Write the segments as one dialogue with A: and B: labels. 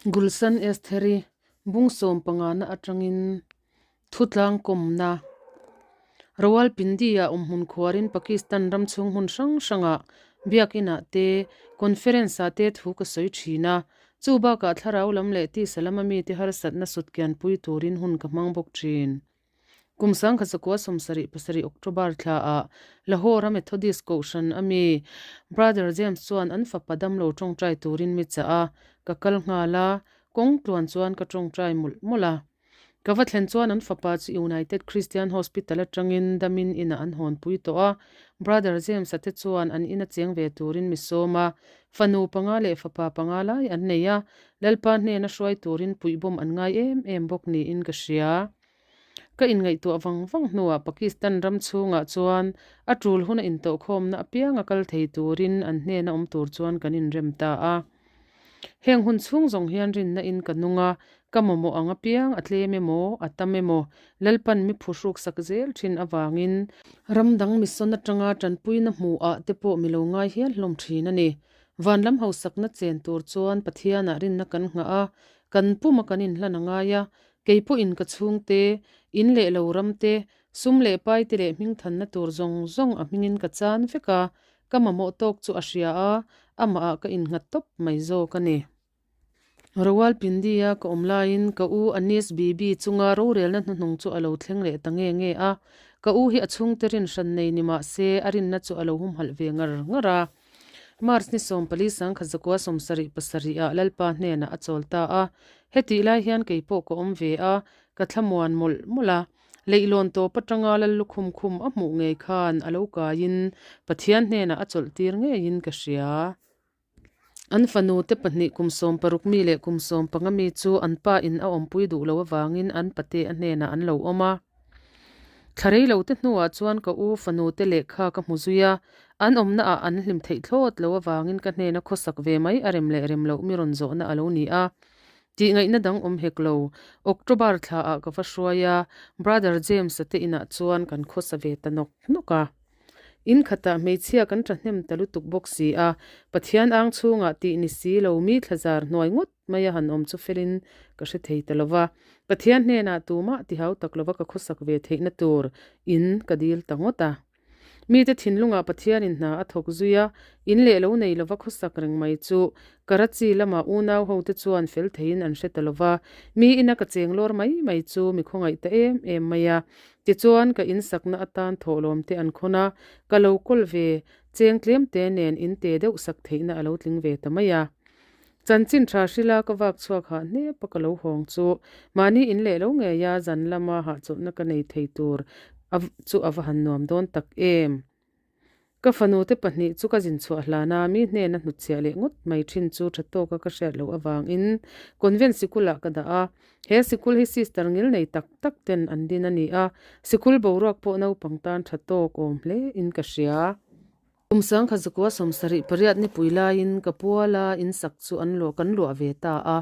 A: Gulsan Estheri bung sawmpangana atangin thutlang kawmna Rawalpindi-ah awmhmun khuarin Pakistan ram chhung hmun hrang hrangah biakinah te, conference-ah te thu ka sawi thin a. Chu bakah thlarau lam leh tisa lama mite harsatna sutkianpui turin hun ka hmang bawk thin. Kum sangkhat 77 October thlaah Lahore-a Methodist Kohhran a mi Brother James chuan an fapa damlo tawngtai turin mi chah a, ka kal nghal a, kawng tluan chuan ka tawngtai mawlh mawlh a. Ka va thlen chuan an fapa chu United Christian Hospital atangin damin inah an hawnpui tawh a, Brother James-a te chuan an ina cheng ve turin mi sawm a, fanu panga leh fapa panga lai an nei a, Lalpa hnena hruai turin puihbawm an ngai em em bawk niin ka hria. Ka inngaihtuah vang vang hnuah Pakistan ram chhungah chuan a tul huna intawhkhawmna apianga kal thei turin an hnena awm tur chuan kan inrem ta a. Heng hun chhung zawng hian rinna in ka nung a, ka mamawh ang apiang a tlem emaw, a tam emaw, Lalpan mi phuhruk sak zel thin avangin ram dang mission atanga tanpuina hmuhah te pawh mi lo ngai hial hlawm thin a ni. Van lam hausakna chen tur chuan Pathianah rinna kan nghah a, kan puma kan inhlan a ngai a, Kei pawhin ka chhungte, in leh lo ramte, sum leh paite leh hmingthanna tur zawng zawng a hmingin ka chan vek a, ka mamawh tawk chu a hria a, amahah ka innghat tawp mai zawk a ni. Rawalpindi-a ka awm laiin ka u Anis Bibi chunga rorelna hnuhnung chu a lo thleng leh ta nge nge a, ka u hi a chhungte rin hran nei ni mah se a rinna chu a lo humhalh ve ngar ngar a. March ni 14 1977 ah Lalpa hnenah a chawl ta a. Hetih lai hian kei pawh ka awm ve a, ka thlamuan mawlh mawlh a. Leihlawn tawp atanga Lal lukhum khum a hmuh ngei khan a lo kaiin Pathian hnenah a chawlh tir ngeiin ka hria. An fanu te pahnih kum 16 mi leh kum 15 mi chu an pa in a awmpui duh lo avangin an pate a hnenah an lo awm a. Thla rei lo te hnuah chuan ka u fanu te lehkha ka hmu zui a, an awmna ah an hlim theih thlawt lo avangin ka hnena khawsak ve mai a rem leh rem loh mi rawn zawhna a lo ni a. Tih ngaihna dang awm hek lo. October thla ah ka va hruai a, Brother James-a te inah chuan kan khawsa ve ta nawk nawk a. In khatah hmeichhia kan thahnem ta lutuk bawk si a, Pathian ang chhungah tih ni si lo mi thlazar hnuai ngawt mai a han awm chu felin ka hre thei ta lo va. Pathian hnenah tumah tihau tak lova ka khawsak ve theihna tur in ka dil ta ngawt a. Mite thinlungah Pathianin hna a thawk zui a, in leh lo nei lova khawsak reng mai chu Karachi lama unau hote chuan fel theiin an hre ta lo va, mi ina ka cheng lawr mai mai chu mi khawngaih ta em em mai a. Tichuan ka insakna atan thawhlawm te an khawn a, ka lo kawl ve cheng tlem te nen in te deuh sak theihna a lo tling ve ta mai a. Chanchin tha hrila ka vak chhuak hah hnep a ka lo hawng chu mahni in leh lo ngei a zan lama hahchawlhna ka nei thei tur a chu a va han nuam dawn tak em. Ka fanu te pahnih chu ka zin chhuah hlan a, mi hnena hnutchhiah leh ngawt mai thin chu tha tawka ka hriat loh avangin convent sikulah ka dah a. He sikul hi sister ngil nei tak tak ten an din a ni a, sikul boruak pawh naupang tan tha tawk awm hle in ka hria. Kum 1978 nipui laiin ka puala in sak chu an luah kan luah ve ta a,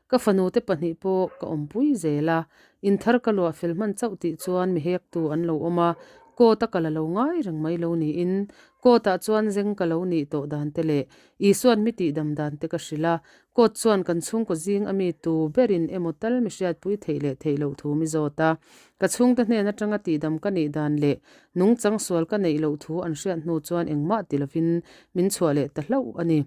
A: ka fanu te pahnih pawh ka awmpui zel a, in thar ka luah fel hman chauh tih chuan mi hektu an lo awm a, court a kal a lo ngai reng mai lo niin court ah chuan zeng ka lo nih tawh dan te leh Isuan mi tihdam dan te ka hrilh a, court chuan kan chhungkaw zing a mi tu berin emaw tal mi hriatpui theih leh theih loh thu mi zawt a, ka chhungte hnen atanga tihdam ka nih dan leh nungchang sual ka neih loh thu an hriat hnu chuan engmah ti lovin min chhuah leh ta hlauh a ni.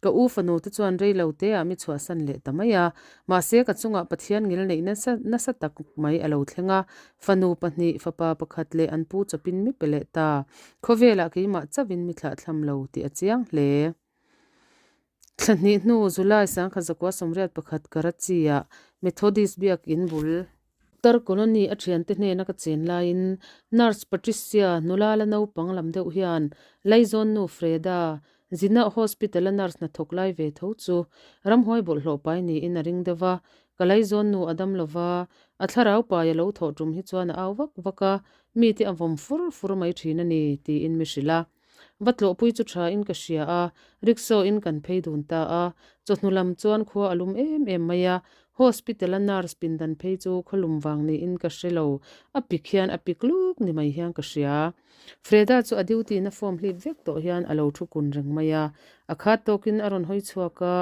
A: Ka u fanu te chuan rei lo te ah mi chhuahsan leh ta mai a, mahse ka chungah Pathian ngil neih nasa nasa tak mai a lo thleng a, fanu pahnih, fapa pakhat leh an pu chawpin mi pe leh ta. Khawvelah keimah chauhin mi thlahthlam lo tih a chiang hle. Thla hnih hnu July 1981 Karachi-ah Methodist biakin bul Tar Colony a thiante hnena ka chen laiin Nurse Patricia nula la naupang lam deuh hian Laizawn nu Freda, Jinnah Hospital-a nurse hnathawk lai ve tho chu ramhuai bawlhhlawh pai niin a ring deuh a, ka Laizawn nu a dam lova, a thlarau pai a lo thawh tum hi chuan a au vak vak a, mite a vawm fur fur mai thin a ni, tiin mi hrilh a. Va tlawhpui chu tha in ka hria a, rickshaw in kan phei dun ta a, chawhnu lam chuan khua a lum em em mai a, Hospital a nurse pindan phei chu khawlum vang niin ka hre lo, a pik hian a pik luk ni mai hian ka hria. Freda chu a duty na form hlip vek tawh hian a lo thu kun reng mai a, a khat tawkin a rawn hawi chhuak a,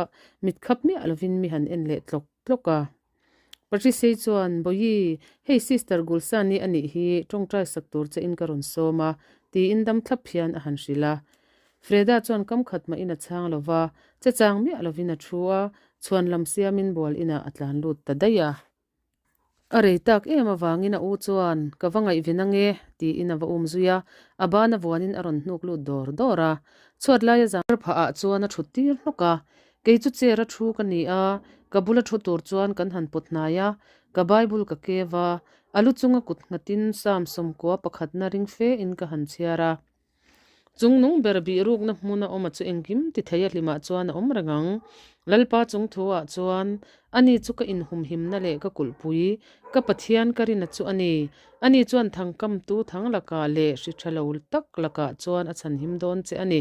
A: mit khap miah lovin mi han en leh tlawk tlawk a. Patricia-i chuan, Bawihi, hei Sister Gulsani a nih hi, tawngtai sak tur che in ka rawn sawm a, tiin dam thlap hian a han hrilh a. Freda chuan kam khat mahin a chhang lo va, che chang miah lovin a thu a, chhuan lam siamin bual inah a tlan lut ta daih a. A rei tak em avangin a u chuan, Ka va ngaihven ange, tiin a va um zui a, a ban a vuanin a rawn hnuk lut dawr dawr a. Chhuat laia zan phah ah chuan a thut tir hnawk a, Kei chu chair a thu ka ni a, ka bula thu tur chuan kan han pawt hnai a, ka Bible ka kev a, a lu chunga kut nghatin Psalm 90 pakhatna ring fe in ka han chhiar a. Chung nung ber bih rukna hmuna awm a chu engkim ti thei a hlimah chuan a awm reng ang. Lalpa chung thu ah chuan, Ani chu ka inhumhimna leh ka kulhpui, ka Pathian ka rina chu a ni. Ani chuan thangkamtu thang lakah leh hri tha lo tak lakah chuan a chhanhim dawn che a ni.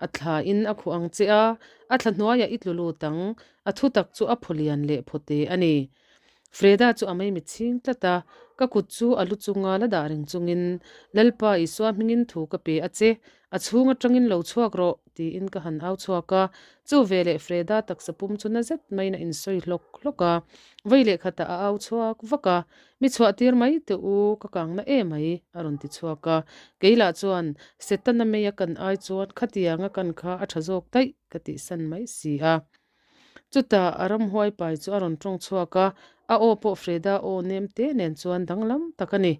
A: A thla in a khuh ang che a, a thla hnuaiah i tlu lut ang, a thutak chu a phaw lian leh phaw te a ni. Freda chu a maimi chhing tlat a, ka kut chu a lu chunga la dah reng chungin, Lalpa Isua hmingin thu ka pe a che, a chhung atangin lo chhuak rawh, tiin ka han au chhuak a. Chu veleh Freda taksa pum chu na zet maiin a insawi hlawk hlawk a, vei leh khatah a au chhuak vak a, Mi chhuah tir mai teh u, ka kangna e mai, a rawn ti chhuak a. Kei lah chuan, Setana meia kan ai chuan khatianga kan kha a tha zawk daih, ka tihsan mai si a. Chutah a ramhuai pai chu a rawn tawng chhuak a, a aw pawh Freda aw nem te nen chuan danglam tak a ni.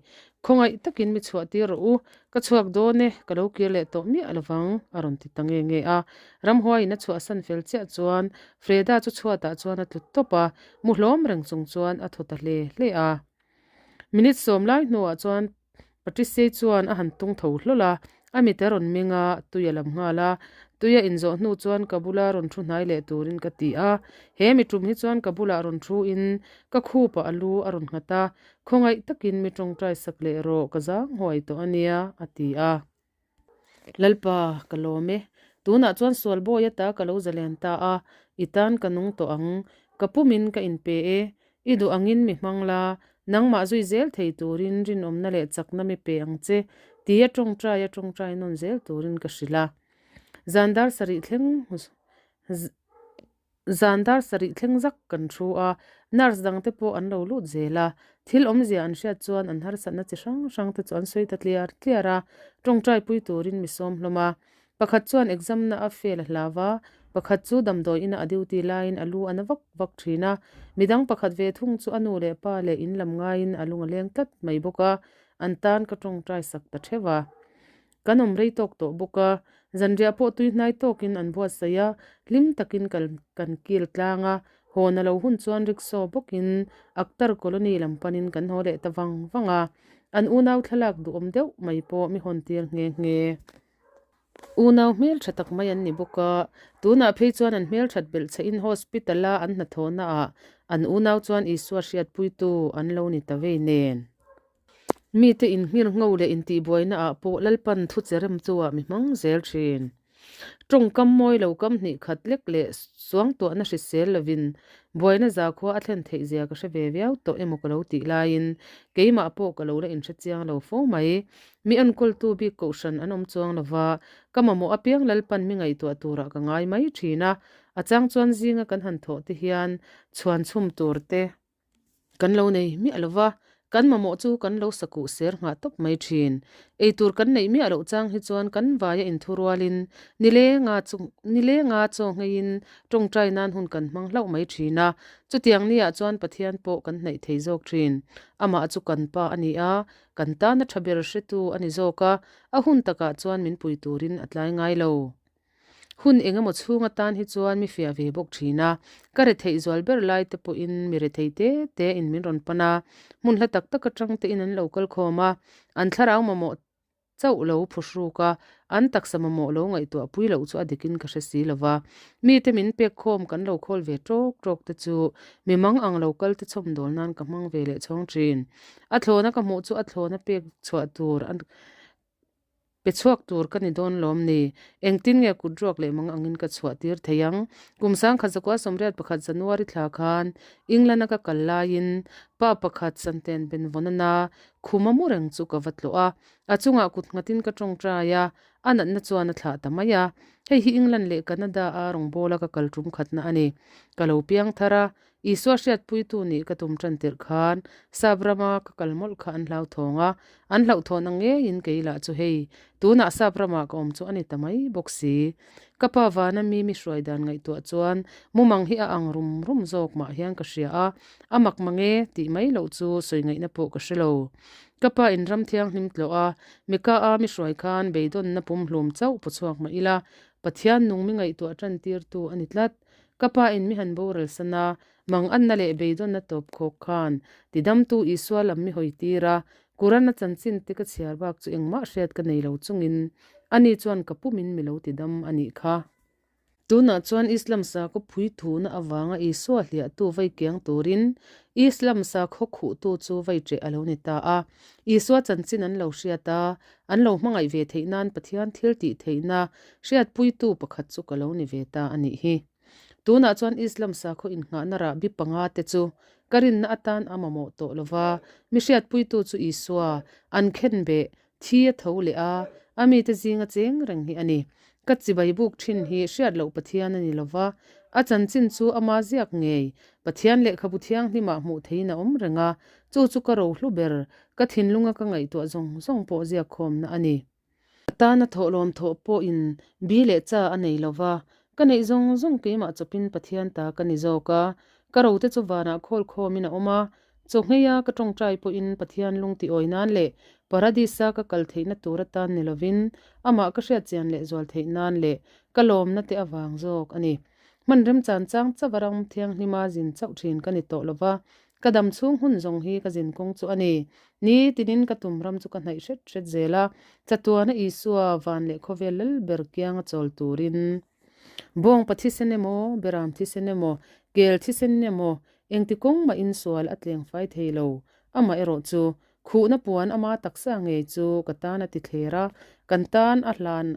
A: Khawngaih takin mi chhuah tir rawh u, ka chhuak dawn e, ka lo kir leh tawh miah lovang, a rawn ti ta nge nge a. Ramhuaiin a chhuahsan fel chiah chuan Freda chu chhuatah chuan a tlu tawp a, mu hlawm reng chung chuan a thaw ta hle hle a. Minute sawm lai hnuah chuan Patricia chuan a han tung tho hlawl a, a mit a rawn meng a, tui a lam nghal a. Tui a inzawh hnu chuan ka bula rawn thu hnai leh turin ka ti a. He mi tum hi chuan ka bulah rawn thu in ka khupah a lu a rawn nghat a, Khawngaih takin mi tawngtai sak leh rawh ka zang huai tawh a nia, a ti a. Lalpa, ka lawm e. Tunah chuan sual bawi ata ka lo zalen ta a, i tan ka nung tawh ang. Ka pumin ka inpe e. I duh angin mi hmang la, nangmah zui zel thei turin rinawmna leh chakna mi pe ang che, tia tawngtai a tawngtai nawn zel turin ka hrilh a. Zan dar sarih thleng Zan dar sarih thleng zak kan thu a, nurse dang te pawh an lo lut zel a, thil awmzia an hriat chuan an harsatna chi hrang hrang te chu an sawi ta tliar tliar a, tawngtai pui turin mi sawm hlawm a. Pakhat chuan exam na a fail a hlau a, pakhat chu damdawi ina a duty laiin a lu a na vak vak thin a, midang pakhat ve thung chu a nu leh pa leh in lam ngaiin a lung a leng tlat mai bawk a, an tan ka tawngtai sak ta theuh a. Kan awm rei tawk tawh bawk a, zanriah pawh tui hnai tawkin an buatsaih a, hlim takin kal kan kil tlang a, haw na lo hun chuan rickshaw bawkin Akhtar Colony lam panin kan haw leh ta vang vang a, an unau thlalak duhawm deuh mai pawh mi hawn tir nghe nghe. Unau hmeltha tak mai an ni bawk a, tunah phei chuan an hmelthat belh chhe in hospital a an hnathawhna ah an unau chuan Isua hriatpuitu an lo ni ta vei nen. Mite inhmir ngho leh intihbuaina ah pawh Lalpan thu che rem chu ah mi hmang zel thin. Tawngkam mawi lo kam hnih khat lek leh suangtuahna hrisel lovin buaina zakhua a thlen theih zia ka hre ve viau tawh emaw ka lo tih laiin keimah pawh ka lo la inhre chiang lo fo mai. Mi enkawltu bik kohhran an awm chuang lova, ka mamawh apiang Lalpan mi ngaihtuah turah ka ngai mai thin a, a chang chuan zinga kan han thawh te hian chhuan chhum tur te Kan lo nei miah lo va, kan mamawh chu kan lo sakuh ser nghah tawp mai thin. Eitur kan neih miah loh chang hi chuan kan vaia inthu rualin nilenga chu nilenga chaw ngheiin tawngtai nan hun kan hmang hlauh mai thin a, chutiang niah chuan Pathian pawh kan hnaih thei zawk thin. Amah chu kan pa a ni a, kan tana tha ber hretu a ni zawk a, a hun takah chuan min pui turin a tlai ngai lo. Hun eng emaw chhung atan hi chuan mi fiah ve bawk thin a, ka retheih zual ber lai te pawhin mi rethei te te in min rawn pan a, hmun hla tak tak atang te in an lo kal khawm a, an thlarau mamawh chauh lo phuhruk a, an taksa mamawh lo ngaihtuah pui loh chu a dik in ka hre si lo va. Mite min pek khawm kan lo khawl ve tawk tawk te chu mi mang ang lo kal te chhawm dawl nan ka hmang ve leh chhawng thin. A thlawna ka hmuh chu a thlawna pek chhuah tur a. Pe chhuak tur ka ni dawn lawm ni? Engtin nge kut ruak leh mang angin ka chhuah tir thei ang? Kum 1981 January thla khan England-a ka kal laiin pa pakhat Santen Benvonana khuma mu reng chu ka va tlawh a. A chungah kut nghatin ka tawngtai a, a natna chuan a thlah ta mai a. Hei hi England leh Canada-a rawngbawla ka kal tum khatna a ni. Ka lo piang thar a, Isua hriatpuitu nih ka tum tan tirh khan Sap rama ka kal mawlh kha an hlauthawng a, an hlauhthawn ang ngeiin kei lah chu hei, tunah Sap ramah ka awm chu a ni ta mai bawk si. Ka pa vana mi mi hruai dan ngaihtuah chuan mumang hi a ang rum rum zawk mah hian ka hria a, a mak mang e tih mai loh chu sawi ngaihna pawh ka hre lo. Ka pa in ram thianghlim tlawh a, Mika a mi hruai khan beidawnna pumhlum chauh paw chhuak mah ila, Pathian nung mi ngaihtuah tan tirtu a ni tlat. Ka pa in mi han boral san a, mang anna leh beidawnna tawp khawk khan tidamtu Isua lam mi hawi tir a, Quran-a chanchin te ka chhiar bak chu engmah hriat ka nei lo chungin ani chuan ka pumin mi lo tidam a nih kha. Tunah chuan Islam sakhaw phui thuhna avanga Isua hliahtu vai kiang turin Islam sakhaw khuhtu chu vai ṭeh a lo ni ta a. Isua chanchin an lo hriat a, an lo hmangaih ve theih nan Pathian thil tih theihna hriatpuitu pakhat chu ka lo ni ve ta a nih hi. Tunah chuan Islam sakhaw innghahna rahbi panga te chu ka rinna atan a mamawh tawh lo va, mi hriatpuitu chu Isua, an khenbeh, thi a tho leh a, a mite zinga cheng reng hi a ni. Ka chibai buk thin hi hriat loh Pathian a ni lo va, a chanchin chu ama ziak ngei, Pathian lehkhabu thianghlimah hmuh theihin a awm reng a, chu chu ka rohlu ber, ka thinlunga ka ngaihtuah zawng zawng pawh ziak khawmna a ni. Ka tana thawhlawm thawh pawhin bi leh cha a nei lo va, ka neih zawng zawng keimah chawpin Pathian ta ka ni zawk a, ka rote chu vanah khawl khawmin a awm a, chaw ngheia ka tawngtai pawhin Pathian lung tiawi nan leh Paradisa ka kal theihna tur atan ni lovin amah ka hriatchian leh zual theih nan leh ka lawmna te avang zawk a ni. Hman remchan chang chauh a ram thianghlima zin chauh thin ka ni tawh lo va, Ka dam chhung hun zawng hi ka zin kawng chu a ni. Ni tinin ka tum ram chu ka hnaih hret hret zel a, chatuana Isua van leh khawvel lal ber kianga chawl turin. Bawngpa thisen emaw, beram thisen emaw, kel thisen emaw, engti kawng mah in sual a tleng fai thei lo. Amah erawh chu, khuhna puan ama taksa ngei chu ka tan a ti thler a, kan tan a hlan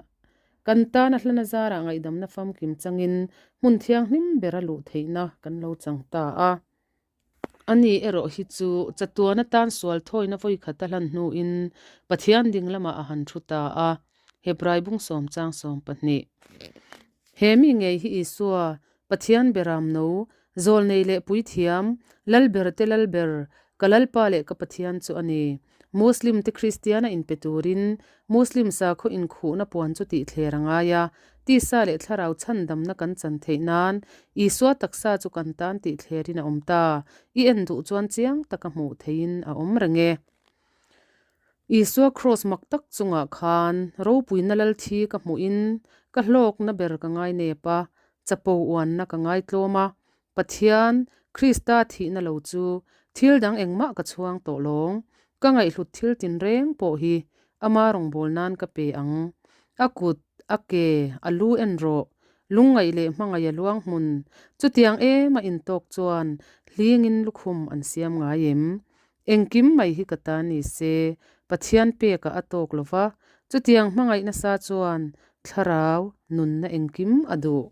A: Kan tan a hlana zarah ngaihdamna famkim changin hmun thianghlim bera luh theihna kan lo chang ta a. Ani erawh hi chu chatuan atan sual thawina vawi khat a hlan hnuin Pathian ding lamah a han thu ta a, Hebrai bung sawm chang 12. He mi ngei hi Isua, Pathian beram no, zawlnei leh puithiam, Lalber te Lalber, ka Lalpa leh ka Pathian chu a ni. Muslim te Kristian a inpe turin Muslim sakhaw inkhuhna puan chu tih thler a ngai a, tisa leh thlarau chhandamna kan chan theih nan Isua taksa chu kan tan tih thlerin a awm ta, i en duh chuan chiang taka hmuh theihin a awm reng e. Isua kraws mak tak chungah khan ropuina lal thi ka hmuhin ka hlawkna ber ka ngai nep a, chapo uanna ka ngai tlawm a, Pathian, Krista thihna lo chu thil dang engmah ka chhuang tawh lawng, ka ngaihhlut thil tinreng pawh hi ama rawngbâwl nan ka pe ang. A kut, a ke, a lu en rawh, lungngaih leh hmangaih a luang hmun, chutiang em a intawk chuan hlingin lukhum an siam ngai em? Engkim mai hi ka ta ni se, Pathian pekah a tawk lo va, chutiang hmangaih nasa chuan thlarau, nunna engkim a duh.